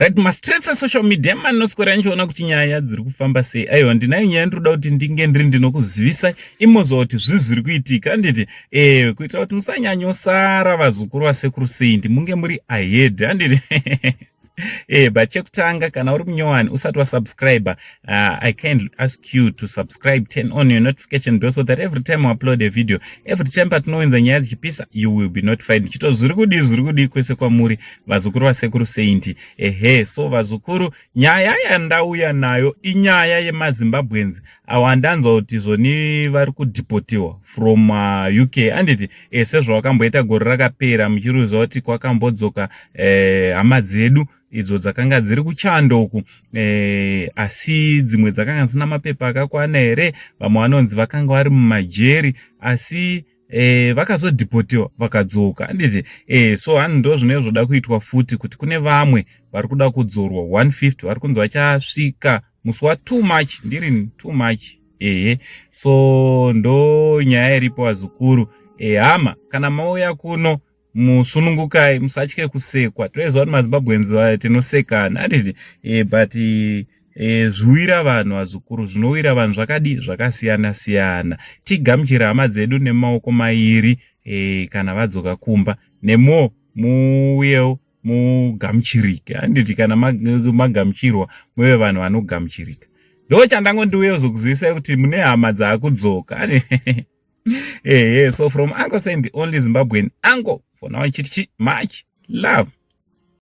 Right, mastreets esocial media manoswera ndichiona kuti nyaya dziri kufamba sei. Aiwa, ndinayo nyaya ndinoda kuti ndinge ndiri ndinokuzivisa imozwa kuti zvii zviri kuitika, handiti? Kuitira kuti musanyanyosara, vazukuru vasekuru Saint, munge muri ahead, handiti? But chekutanga, kana uri munyowani usati wasubscribe, I kindly ask you to subscribe, turn on your notification bell so that every time we upload a video, every time patinounza nyaya dzichipisa, you will be notified. Chito zviri kudii, zviri kudii kwese kwamuri, vazukuru vasekuru Saint? Ehe, so vazukuru, nyaya yandauya nayo inyaya yemaZimbabweans avo andanzwa kuti zvoni vari kudeportiwa from UK, handiti? Sezvavakamboita gore rakapera, muchiruziva kuti kwakambodzoka hama dzedu idzo dzakanga dziri kuchando uku, asi dzimwe dzakanga dzisina mapepa akakwana here. Vamwe vanonzi vakanga vari mumajeri, asi vakazodeportiwa vakadzoka, handiti? So hani ndo zvinenge zvoda kuitwa futi, kuti kune vamwe vari kuda kudzorwa 150, vari kunzi vachasvika musi wa2 March, ndiri 2 March. Ehe, so ndo nyaya iripo, vazukuru. Hama, kana mauya kuno, musunungukai, musatye kusekwa. Toiziva kuti maZimbabweans tinosekana, handiti? But zviwira vanhu, vazukuru, zvinowira vanhu zvakadi zvakasiyana siyana. Tigamuchire hama dzedu nemaoko mairi kana vadzoka kumba, nemo muuyewo mugamuchirike, handiti? Kana magamuchirwa, muve vanhu vanogamuchirika. Ndo chandangondiuye kuzokuzivisai kuti mune hama dzaakudzoka. Ehe, so from Uncle Saint, the only Zimbabwean uncle for now, chiti much love.